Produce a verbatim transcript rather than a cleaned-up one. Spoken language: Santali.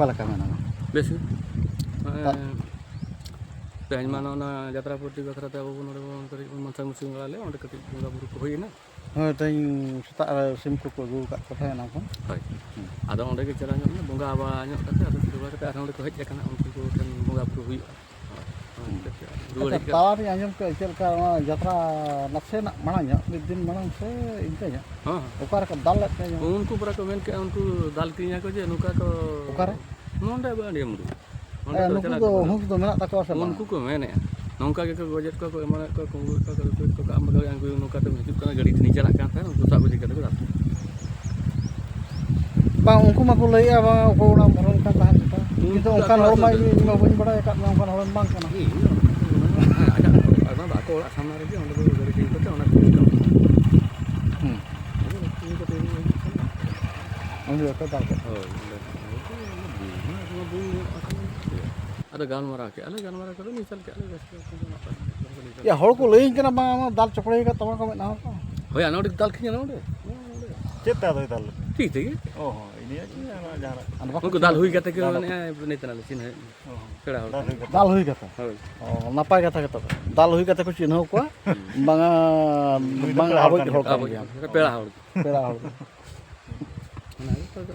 ᱚᱠᱟ ᱞᱮᱠᱟ ᱢᱮᱱᱟᱢᱟ? ᱵᱮᱥ ᱜᱮ᱾ ᱱᱚᱜᱼᱚᱭ ᱛᱟ- ᱛᱮᱦᱮᱧ ᱢᱟ ᱱᱚᱜᱼᱚ ᱱᱟ ᱡᱟᱛᱨᱟ ᱯᱟᱨᱴᱤ ᱵᱟᱠᱷᱨᱟ ᱛᱮ ᱟᱵᱚ ᱵᱚᱱ ᱱᱚᱰᱮ ᱵᱚᱱ ᱠᱟᱹᱴᱤᱡ ᱵᱚᱱ ᱢᱟᱱᱥᱟᱝ ᱢᱩᱥᱤᱝ ᱵᱟᱲᱟ ᱞᱮᱫ, ᱚᱸᱰᱮ ᱠᱟᱹᱴᱤᱡ ᱵᱚᱸᱜᱟ ᱵᱩᱨᱩ ᱠᱚ ᱦᱩᱭᱮᱱᱟ᱾ ᱦᱳᱭ, ᱛᱮᱦᱮᱧ ᱥᱮᱛᱟᱜ ᱨᱮ ᱥᱤᱢ ᱠᱚᱠᱚ ᱟᱹᱜᱩ ᱟᱠᱟᱫ ᱠᱚ ᱛᱟᱦᱮᱸ ᱮᱱᱟᱝ ᱠᱷᱚᱱ᱾ ᱦᱳᱭ᱾ ᱦᱩᱸ᱾ ᱟᱫᱚ ᱚᱸᱰᱮ ᱜᱮ ᱪᱟᱞᱟᱣ ᱧᱚᱜ ᱮᱱᱟ, ᱵᱚᱸᱜᱟ ᱟᱵᱟᱨ ᱧᱚᱜ ᱠᱟᱛᱮ ᱟᱫᱚ ᱥᱮᱨᱣᱟ ᱠᱟᱛᱮ ᱟᱨᱦᱚᱸ ᱚᱸᱰᱮ ᱠᱚ ᱦᱮᱡ ᱟᱠᱟᱱᱟ, ᱩᱱᱠᱩ ᱠᱚ ᱴᱷᱮᱱ ᱵᱚᱸᱜᱟ ᱵᱩᱨᱩ ᱦᱩᱭᱩᱜᱼᱟ᱾ ᱦᱩᱸ᱾ ᱨᱩᱣᱟᱹᱲ ᱟᱪᱪᱷᱟ, ᱦᱮᱡ ᱠᱟᱛᱮ ᱛᱟᱞᱟᱨᱤᱧ ᱟᱸᱡᱚᱢ ᱠᱮᱫᱟ ᱪᱮᱫ ᱞᱮᱠᱟ ᱱᱚᱣᱟ ᱡᱟᱛᱨᱟ ᱱᱟᱥᱮᱱᱟᱜ ᱢᱟᱲᱟᱝ ᱧᱚᱜ, ᱢᱤᱫ ᱫᱤᱱ ᱢᱟᱲᱟᱝ ᱥᱮ ᱤᱱᱠᱟᱹ ᱧᱚᱜ? ᱦᱮᱸ, ᱦᱮᱸ᱾ ᱚᱠᱟ ᱨᱮᱠᱚ ᱫᱟᱞ ᱞᱮᱫ ᱛᱟᱦᱮᱸ ᱧᱚᱜ? ᱩᱱᱠᱩ ᱯᱟᱨᱟ ᱠᱚ ᱢᱮᱱ ᱠᱮᱫᱼᱟ, ᱩᱱᱠᱩ ᱫᱟᱞ ᱛᱤᱧᱟ ᱠᱚ ᱡᱮ ᱱᱚᱝᱠᱟ ᱠᱚ ᱚᱠᱟᱨᱮ? ᱱᱚᱰᱮ ᱵᱟᱹᱱᱤᱭᱟᱹᱢᱩᱲᱤ᱾ ᱚᱸᱰᱮ ᱮ, ᱫᱚ ᱱᱩᱠᱩ ᱪᱟᱞᱟᱜ ᱫᱚ ᱠᱟᱱᱟ᱾ ᱦᱩᱸᱥ ᱫᱚ ᱢᱮᱱᱟᱜ ᱛᱟᱠᱚᱣᱟ ᱥᱮ ᱵᱟᱝ? ᱩᱱᱠᱩ ᱠᱚ ᱢᱮᱱᱮᱫᱼᱟ, ᱱᱚᱝᱠᱟ ᱜᱮᱠᱚ ᱜᱚᱡᱮᱫ ᱠᱚᱣᱟ ᱠᱚ, ᱮᱢᱟᱱᱮᱫ ᱠᱚᱣᱟ, ᱠᱩᱢᱵᱽᱲᱩᱭᱮᱫ ᱠᱚᱣᱟ ᱠᱚ, ᱨᱩᱯᱟᱹᱭᱮᱫ ᱠᱚᱣᱟ ᱠᱚ, ᱟᱢ ᱵᱟᱜᱟᱣ ᱟᱹᱜᱩᱭ, ᱱᱚᱝᱠᱟ ᱛᱮᱢ ᱦᱤᱡᱩᱜ ᱠᱟᱱᱟ, ᱜᱟᱹᱰᱤ ᱛᱮᱧ ᱪᱟᱞᱟᱜ ᱠᱟᱱ ᱛᱟᱦᱮᱸᱫ, ᱩᱱᱠᱩ ᱥᱟᱵ ᱤᱫᱤ ᱠᱟᱛᱮ ᱠᱚ ᱫᱟᱞ ᱠᱮᱫ ᱠᱚᱣᱟ᱾ ᱵᱟᱝ, ᱩᱱᱠᱩ ᱢᱟᱠᱚ ᱞᱟᱹᱭᱮᱫᱼᱟ, ᱵᱟᱝ, ᱚᱠᱚᱭ ᱚᱲᱟᱜ ᱮᱢ ᱵᱚᱞᱚ ᱞᱮᱱᱠᱷᱟᱱ ᱛᱟᱦᱮᱸ ᱞᱮᱱᱠᱷᱟᱱ᱾ ᱩᱱᱠᱩ ᱠᱤᱱᱛᱩ ᱫᱚ ᱚᱱᱠᱟᱱ ᱟᱠᱚ ᱦᱚᱲ ᱟᱛᱳ ᱢᱟ ᱨᱮ᱾ ᱤᱧ ᱢᱟ ᱵᱟᱹᱧ ᱵᱟᱲᱟᱭ ᱟᱠᱟᱫ ᱢᱮᱭᱟ, ᱚᱱᱠᱟᱱ ᱦᱚᱲᱮᱢ ᱵᱟᱝ ᱠᱟᱱᱟ᱾ ᱤᱧ ᱫᱚ ᱚᱱᱠᱟᱱ ᱦᱚᱲ ᱢᱟ ᱦᱮᱸ, ᱟᱡᱟᱜ ᱚᱲᱟᱜ ᱨᱮᱢᱟ ᱵᱟᱠᱚ ᱚᱲᱟᱜ ᱥᱟᱢᱱᱟ ᱨᱮᱜᱮ, ᱚᱸᱰᱮ ᱫᱚ ᱜᱟᱹᱰᱤ ᱛᱤᱸᱜᱩ ᱠᱟᱛᱮ ᱚᱱᱟ ᱠᱚ ᱦᱩᱸ᱾ ᱛᱤᱸᱜᱩ ᱠᱟᱛᱮ ᱦᱤᱡᱩᱜ ᱠᱟᱱᱟ᱾ ᱩᱱᱤ ᱫᱚ ᱚᱠᱚᱭ ᱫᱟᱞ ᱠᱮᱫ? ᱦᱳᱭ, ᱚᱸᱰᱮ, ᱚᱸᱰᱮ ᱫᱚ ᱵᱩᱡᱽ ᱢᱟ, ᱟᱫᱚ ᱵᱟᱹᱧ ᱧᱮᱞ ᱟᱠᱟᱫᱟ᱾ ᱟᱫᱚ ᱜᱟᱞᱢᱟᱨᱟᱣ ᱠᱮᱫᱼᱟ ᱞᱮ, ᱜᱟᱞᱢᱟᱨᱟᱣ ᱠᱮᱫᱼᱟ ᱞᱮ, ᱢᱤᱥᱟᱞ ᱠᱮᱫᱼᱟ ᱞᱮ, ᱵᱮᱥ ᱜᱮ᱾ ᱭᱟ, ᱦᱚᱲ ᱠᱚ ᱞᱟᱹᱭᱟᱹᱧ ᱠᱟᱱᱟ, ᱵᱟᱝ, ᱟᱢᱟᱜ ᱫᱟᱞ ᱪᱚᱠᱲᱮ ᱟᱠᱟᱫ ᱛᱟᱢᱟ ᱠᱚ ᱢᱮᱫ ᱦᱚᱸ ᱠᱚ᱾ ᱦᱳᱭ, ᱟᱨ ᱱᱚᱰᱮ ᱫᱟᱞ ᱠᱤᱧᱟ ᱱᱚᱰᱮ᱾ ᱪᱮᱫ ᱛᱮ ᱟᱫᱚᱭ ᱫᱟᱞ ᱞᱮᱫᱟ? ᱛᱤ ᱛᱮᱜᱮ᱾ ᱚ ᱦᱚᱸ, ᱤᱱᱟᱹ ᱜᱮ ᱟᱨ ᱡᱟᱦᱟᱱᱟᱜ᱾ ᱟᱫᱚ ᱵᱟᱠᱚ ᱩᱱᱠᱩ ᱫᱟᱞ ᱦᱩᱭ ᱠᱟᱛᱮ ᱜᱮ ᱫᱟᱞ ᱢᱟᱱᱮ ᱱᱤᱛ ᱱᱟᱞᱮ ᱪᱤᱱᱦᱟᱹ ᱚ ᱦᱚᱸ᱾ ᱯᱮᱲᱟ ᱦᱚᱲ ᱫᱟᱞ ᱠᱟᱱᱟ᱾ ᱦᱩᱭ ᱠᱟᱛᱮ᱾ ᱫᱟᱞ ᱦᱩᱭ ᱠᱟᱛᱮ? ᱦᱳᱭ᱾ ᱚ, ᱱᱟᱯᱟᱭ ᱠᱟᱛᱷᱟ ᱜᱮ ᱛᱚᱵᱮ᱾ ᱫᱟᱞ ᱦᱩᱭ ᱠᱟᱛᱮ ᱠᱚ ᱪᱤᱱᱦᱟᱹᱣ ᱠᱚᱣᱟ, ᱦᱩᱸ᱾ ᱵᱟᱝᱟ, ᱱᱩᱭ ᱫᱚ ᱵᱟᱝ ᱯᱮᱲᱟ ᱦᱚᱲ ᱟᱵᱚᱭᱤᱡ ᱠᱟᱱ ᱦᱚᱲ ᱜᱮᱭᱟ᱾ ᱠᱟᱱ ᱟᱵᱚᱭᱤᱡ ᱜᱮᱭᱟ᱾ ᱯᱮᱲᱟ ᱦᱚᱲ᱾ ᱯᱮᱲᱟ ᱦᱚᱲ᱾ ᱚᱱᱟ ᱜᱮ ᱛᱚᱵᱮ᱾